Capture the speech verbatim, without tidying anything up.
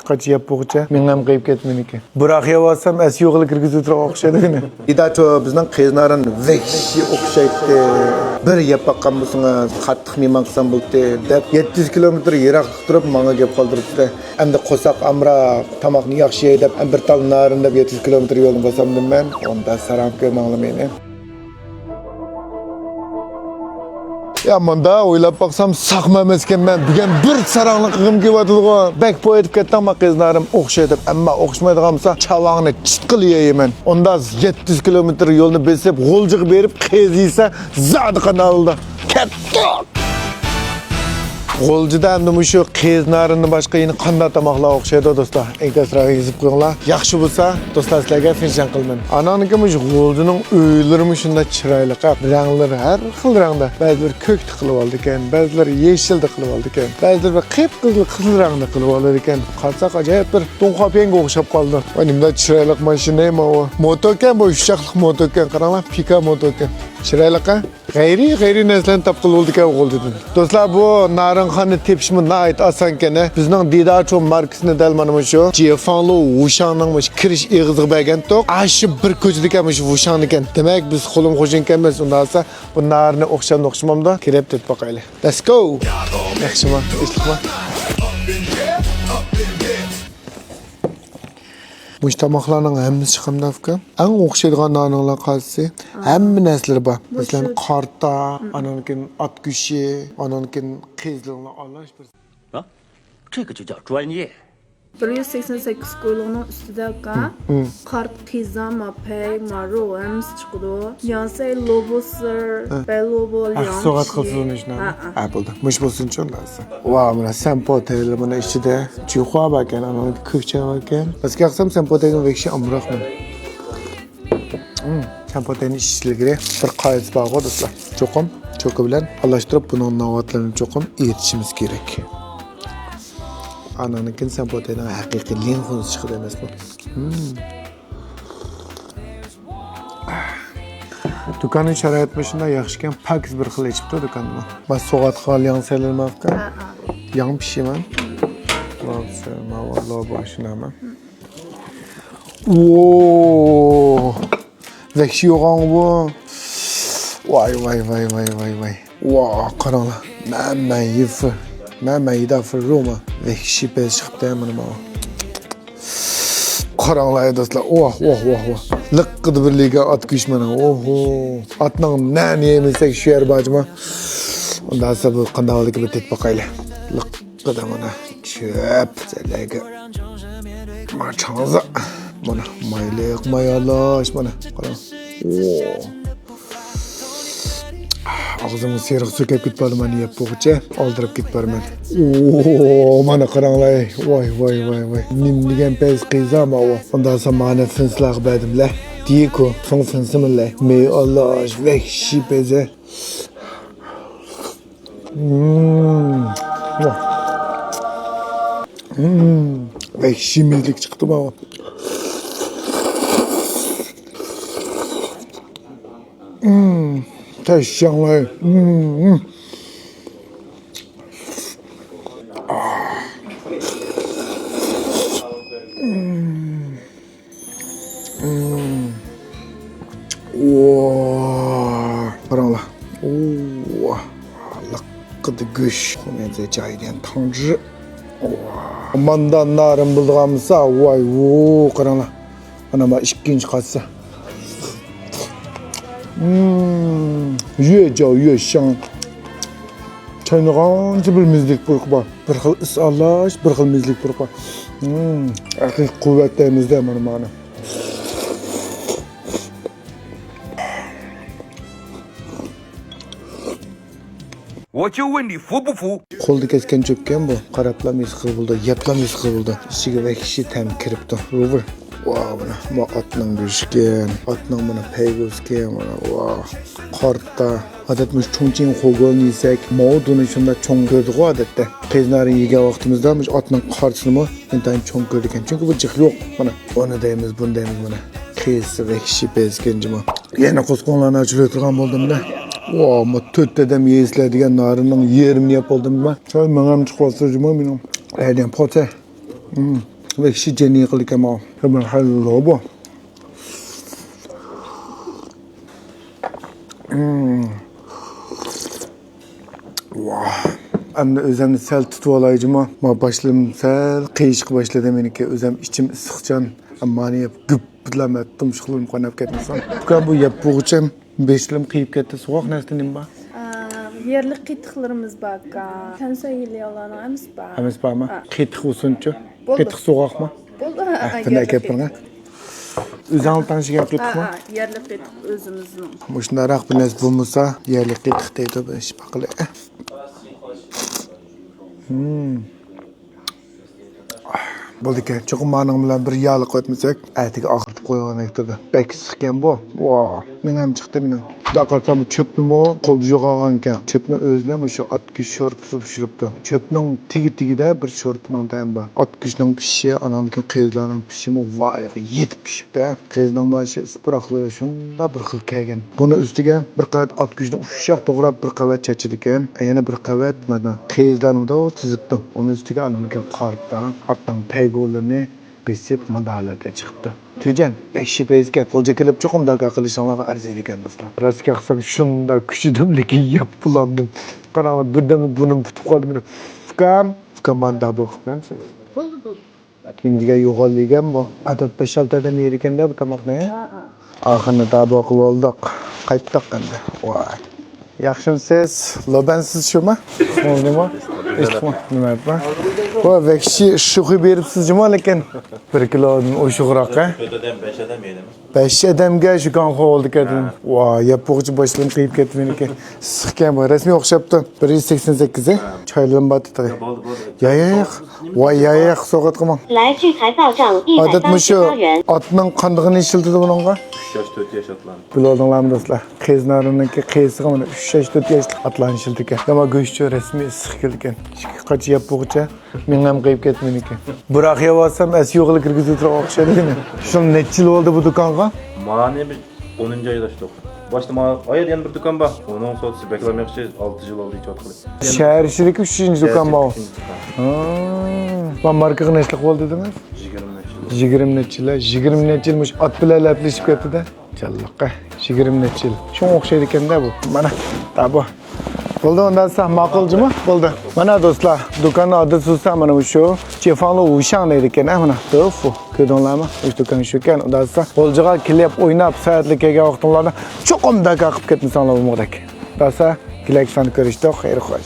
قاچا يەپ بولغۇچە مېڭەم قېيىپ كەتمىدىكەن. بىراق يەۋالسام ئەس يوغىلا كىرگۈزۈۋېتىدىغان ئوخشايدۇ. دىداچۇ، بىزنىڭ قېزنارىن ۋەھشىي ئوخشايتتى. بىر يەپ باققان بولسىڭىز، قاتتىق مېھمان قىلسام بولدى، دەپ يەتتە يۈز كىلومېتىر يىراقلىقتا تۇرۇپ ماڭا گەپ قالدۇرۇپتۇ. ئەمدى قورساق ئامراق، تاماقنى ياخشى يەي دەپ، بىر تال نارىن دەپ يەتتە يۈز كىلومېتىر يولنى باسامدىم مەن؟ ئۇندا ساراڭ كۆرمەڭلار مېنى. يا، مۇندا ئويلاپ باقسام، ساقمۇ ئەمەسكەنمەن. بۈگۈن بىر ساراڭلىق قىلغۇم كېلىۋاتىدىغۇ. بەك پويىتىپ كەتتىڭما قېزنارىم؟ ئوخشايدۇ. ئەمما ئوخشىمايدىغان بولسا، چاۋاڭنى چىتقىلا يەيمەن. ئۇندا يەتتە يۈز كىلومېتىر يولنى بېسىپ، غۇلجىغا بېرىپ قېزا يېسە، زادى قانداق بولىدۇ؟ كەتتۇق! غۇلجىدا ئەمدى مۇشۇ قېزنارىندىن باشقا يەنە قانداق تاماقلار ئوخشايدۇ، دوستلار؟ ئىنكاس رايىغا يېزىپ قويۇڭلار. ياخشى بولسا، دوستلار، سىلەرگە فىنشان قىلىمەن. ئانانىڭكى مۇشۇ غۇلجىنىڭ ئۆيلىرىمۇ شۇنداق چىرايلىق، ھە؟ رەڭلىرى ھەر خىل رەڭدە. بەزىلىرى كۆكتە قىلىپ ئالىدىكەن، بەزىلىرى يېشىلدا قىلىپ ئالىدىكەن، بەزىلىرى قىپقىزىل قىزىل رەڭدە قىلىپ ئالىدىكەن. قارىساق، ئاجايىپ بىر دۇڭخۇا پيەنگە ئوخشاپ قالىدۇ. ۋاي، نېمىنداق چىرايلىق ماشىنا ماۋۇ. موتوكەن بۇ، ئۈچ چاقلىق موتوكەن. قاراڭلار، پىكا موتوكەن. چىرايلىق، ھە؟ غەيرىي، غەيرىي نەرسىلەرنى تاپقىلى بولىدىكەن غۇلجىدىن. دوستلار، بۇ نارىنخاننى تېپىشمۇ ناھايىتى ئاسانكەن، ھە. بىزنىڭ دىداچۇ ماركىسىنى دەل مانا مۇشۇ جىفاڭلۇ ۋۇشاڭنىڭ مۇشۇ كىرىش ئېغىزىغا بەرگەنتۇق. ئاشۇ بىر كوچىدىكەن مۇشۇ ۋۇشاڭنىكەن. دېمەك، بىز قولۇم خوجىنىكەنمىز. ئۇنداق بولسا، بۇ نارىنى ئوخشامدۇ، ئوخشىمامدۇ؟ كىرىپ تېتىپ باقايلى. Let's go! ياخشىما؟ تىنچلىقما؟ مۇشۇ تاماقلارنىڭ ھەممىسى چىقامدۇ، ئۇكام؟ ئەڭ ئوخشايدىغان نانىڭلار قايسى؟ ھەممە نەرسىلىرى بار. مۇشۇ مەسىلەن، قارتا، ئانان كېيىن ئات گۆشى، ئانان كېيىن قىزىلىڭلار ئالاش بىر. 啊，这个就叫专业。 بىر يۈز سەكسەن سەككىز كىلولۇقنىڭ ئۈستىدە، ئاكا، قارت، قىزا، ماپەي، مارۇ ھەممىسى چىقىدۇ. يانسەي، لوبو سىر، بەلوبو، سوغات قىلسىز ئۇنى شۇنداق. ھە، بولدى. مۇش بولسۇنچۇ ئۇنداق. ۋا، مانا سەمپوتېل، مانا ئىچىدە چىخۇا باركەن، ئانا كۆكچە باركەن. بەس كەقسەم سەمپوتېلنى ۋەكشى ئامراقمەن. سەمپوتېلنى ئىچىش ئىلگىرى بىر قائىدىسى بارغۇ، دوستلار. چوقۇم چوكا بىلەن ئارىلاشتۇرۇپ، بۇنىڭ ناۋاتلىرىنى چوقۇم ئېرىتىشىمىز كېرەك. ئانانكىن سەمپوتېلنىڭ ھەقىقىي لىڭخۇنسى چىقىدۇ ئەمەسمۇ؟ دۇكاننىڭ شارائىتى مۇشۇنداق ياخشىكەن، پاكىز بىر خىل ئېچىپتۇ دۇكاننى. ما سوغاتقا لياڭ سېلىنماققا. ياڭ پىشىمان. لوبو شۇناما. ۋو! ۋەھشىي يوغان بۇ. ۋاي، ۋاي، ۋاي، ۋاي، ۋاي، ۋاي. ۋا، قاراڭلار. مەمە يىفى. مەمە يىدافى روما. ۋەھشىي پەس چىقىپتۇ مانا ماۋۇ. قاراڭلار، دوستلار. ۋاھ، ۋاھ، ۋاھ، ۋاھ. لىققىدە بىر لىگا ئات گۆش مانا. ئوھو. ئاتنىڭ نەنى يېمىسەك شۇ يەر بار جۇما. ئۇنداق بولسا بۇ قانداق بولىدىكى بىر تېتىپ باقايلى. لىق. قىدا مانا چۆپ سەللەرگە. مانا چاڭزا. مانا مايلىق مايالاش مانا. قاراڭ. ئو. ئاغزىمغا سېرىق سۇ كەپ كېتىپ بارىدۇ، مانا يەپ بولغۇچە ئالدىراپ كېتىپ بارىمەن. ئو، مانا قاراڭلاي. ۋاي، ۋاي، ۋاي، ۋاي. نېمە دېگەن پەس قىزا ماۋۇ. ئۇنداق بولسا مانا فىنسلاغا بەردىملە. دىكو، سوڭ فىنسىمىلەي. مەي ئاللاش، ۋەھشىي پەزە. مم. مم. ۋەھشىي مېزىلىك چىقتى ماۋۇ. مم. تەششاڭلاي. مم. ۋا، قاراڭلار. ۋا، لىققىدە گۆش. جايدىن تاڭجى. ۋا، ماندا نارىن بولىدىغان بولسا، ۋاي، ۋو، قاراڭلار. ئانا ما ئىككىنچى قاتسا. يۈەجاۋ يۈەشاڭ. چاينىغانچە بىر مېزىلىك پۇرىقى بار. بىر خىل ئىس ئارىلاش، بىر خىل مېزىلىك پۇرىقى بار. ھەقىقىي قۇۋۋەت دەيمىز-دە مانا، مانا. 我就问你服不服？ قولدا كەسكەن چۆپكەن بۇ. قاراپلا يېسە بولىدۇ، يەپلا يېسە بولىدۇ. ئىچىگە ۋەھشىي تەم كىرىپتۇ. روۋېر. ۋا، مانا، ما ئاتنىڭ گۆشىكەن. ئاتنىڭ مانا پەيگوسىكەن، مانا، ۋا. قارتا. ئادەتتە مۇشۇ چوڭچىڭ خوگولنى يېسەك، ماۋۇ دۇنى شۇنداق چوڭ كۆردۇقغۇ ئادەتتە. قېزنارىنى يېگەن ۋاقتىمىزدا مۇشۇ ئاتنىڭ قارتىسىنىمۇ ئىنتايىن چوڭ كۆردىكەن. چۈنكى بۇ جىق يوق. مانا، ئۇنى دەيمىز، بۇنى دەيمىز، مانا. قېزىسى ۋەھشىي پەزكەن جۇمۇ. يەنە قورسىقىڭلارنى ئاچۇرۇۋېتىدىغان بولدۇم-دە. ۋا، ما تۆت ئادەم يەيسىلەر دېگەن نارىننىڭ يېرىمىنى يەپ بولدۇم-دە. چاي مېڭەم چىقىۋاتىدۇ جۇمۇ مېنىڭ. ئەدەم پوتە. ۋەھشىي جېنى يىقىلدىكەن ماۋۇ. بۇ. ۋاھ. ئەمدى ئۆزۈمنى سەل تۇتۇۋالاي جۇمۇ. ما باشلىرىم سەل قىيىشقا باشلىدى مېنىڭكى. ئۆزۈم ئىچىم ئىسسىقچان. مانى يەپ گۈپپىدىلا مەن تۇمشۇقلىرىم قايناپ كەتمىسۇن. ئۇكام، بۇ يەپ بولغۇچە بېشىم قىيىپ كەتتى. سوغۇق نەرسە نېمە بار؟ ئا، يەرلىك قېتىقلىرىمىز باركا. كەنسە يىلىيالارنىڭ ھەممىسى بار. ھەممىسى بارمۇ؟ ھە. قېتىق بولسۇنچۇ؟ بولدى. قېتىق سوغۇقمۇ؟ بولدى. ھە، ھە، بۇنى يەرلىك ئەكەپ بېرىڭ. قېتىق. ئۆزۈڭلار تاڭشىغان قېتىقمۇ؟ ھە، ھە، يەرلىك قېتىق ئۆزىمىزنىڭ. مۇشۇنداقراق بىر نەرسە بولمىسا، يەرلىك قېتىق دەيدۇ، بىر ئىش باقىلى. ھىم. بولىدىكەن، چوقۇم مانىڭ بىلەن بىر يالىق ئۆتمىسەك، ئەتىگە ئاغرىتىپ قويغان ئەكتىدە. بەك ئىسسىقكەن بۇ. ۋا، مېڭەم چىقتى مېنىڭ. مۇنداق قارىسام، بۇ چۆپنىمۇ قولدا يوغانغانىكەن. چۆپنى ئۆزىلا مۇشۇ ئات گۆش شورپىسى پىشۇرۇپتۇ. چۆپنىڭ تېگى-تېگىدە بىر شورپىنىڭ تەمى بار. ئات گۆشنىڭ پىشىشى، ئاناندىن كېيىن قېزىلارنىڭ پىشىشىمۇ ۋايىغا يېتىپ پىشىپتۇ. قېزىنىڭ مانا شۇ ئىسپىراقلىرى شۇنداق بىر خىل كەلگەن. بۇنىڭ ئۈستىگە بىر قەۋەت ئات گۆشىنى ئۇششاق توغراپ، بىر قەۋەت چاچىدىكەن، يەنە بىر قەۋەت مانا قېزىلارنى تىزىپتۇ. ئۇنىڭ ئۈستىگە ئانىڭكى قارتا ئاتنىڭ پەيگولىرىنى بېسىپ، مۇنداق ھالەتتە چىقىپتۇ. تۈجەن، بەش يىل پەيزىكەن، قولجا كېلىپ چوقۇم داكا قىلىشىڭلارغا ئەرزىيدىكەن، دوستلار. راستىنى ئېيتسام، شۇنداق كۈچىدىم، لېكىن يەپ بولالمىدىم. قاراڭلار، بىردەم بۇرنۇم پۈتۈپ قالدى مېنىڭ. ئۇكام، ئۇكام، مانا دابۇ. بولدى، بولدى. ئىنجىگە يوغان دېگەن بۇ. ئادەت بەش-ئالتە ئادەم يەيدىكەن-دە بۇ تاماقنى. ھە، ھە. ئاخىرىنى دابۇ قىلىۋالدۇق. قايتتۇق ئەمدى. ۋاي. ياخشىمۇسىز؟ لوبەنسىز شۇمۇ؟ ئىسمىڭىز نېمە؟ ئىشقمۇ؟ نېمە ئەپمۇ؟ ۋا، ۋەھشىي شۇخى بېرىپسىز جۇمۇ لېكىن. بىر كىلودىن ئوشۇقراق، ھە؟ تۆت ئادەم، بەش ئادەم يەيدىمىز. بەش ئادەمگە شۇ كانخو بولدىكەن. ھە. ۋاي، يەپ بولغۇچە باشلىرىم قىيىپ كەتتى مېنىڭكى. ئىسسىقكەن بۇ. رەسمىي ئوخشاپتۇ. بىر يۈز سەكسەن سەككىز، ھە؟ ھە. چايلىرىم بار تېخى. يا، بولدى، بولدى. يا، يا، ياق. ۋاي، يا، يا، ياق، سوغات قىلماڭ. 来聚财报账一百三十八元。ئادەت مۇشۇ ئاتنىڭ قاندىقىنى ئىشلىتىدۇ بۇنىڭغا؟ ئۈچ ياش، تۆت ياش ئاتلارنى. بىلىۋالدىڭلارمۇ دوستلار؟ قېزىنارنىڭكى قېزىغا مانا ئۈچ ياش، تۆت ياشلىق ئاتلارنى ئىشلىتىدىكەن. ئەمما گۆشچۇ رەسمىي ئىسسىق كېلىدىكەن. ئىككى قاچا يەپ بولغۇچە مېڭەم قېيىپ كەتتى مېنىڭكى. بىراق يەۋالسام ئەس يوغىلى كىرگۈزۈپ تۇرغان ئوخشايدۇ. شۇڭا نەچچە يىل بولدى بۇ دۇكانغا؟ مانى بىر ئونىنچى ئايدا ئاچتۇق. باشتا مانا ئايدا يەنە بىر دۇكان بار. ئۇنىڭ سودىسى بەكلا ياخشى، ئالتە يىل بولدى ئېچىۋاتقىلى. شەھەر ئىچىدىكى ئۈچىنچى دۇكان بار. شەھەر ئىچىدىكى ئۈچىنچى دۇكان. ھا. مانا ماركىغا نەچچىلىك بولدى دېدىڭىز؟ يىگىرمە نەچچە يىل. يىگىرمە نەچچە يىل، يىگىرمە نەچچە يىل مۇشۇ ئات بىلەن لەپلىشىپ كەتتى-دە. جانلىق، يىگىرمە نەچچە يىل. شۇڭا ئوخشايدىكەن-دە بۇ. مانا، تا بۇ. بولدى، ئۇنداق دېسە ماقۇل جۇمۇ؟ بولدى. مانا دوستلار، دۇكاننىڭ ئادرېسى بولسا مانا مۇشۇ. جېفاڭلۇ ۋۇشاڭ دەيدىكەن، ھە، مانا. دوفۇ. كۆردۈڭلارمۇ؟ مۇشۇ دۇكان شۇكەن. ئۇنداق دېسە، غۇلجىغا كېلىپ ئويناپ، ساياھەتلىك كەلگەن ۋاقتىڭلاردا چوقۇم داكا قىلىپ كەتمىسەڭلار بولمىغۇدەك. داسا، كېلەكى ساندا كۆرۈشتۇق. خەير خوش.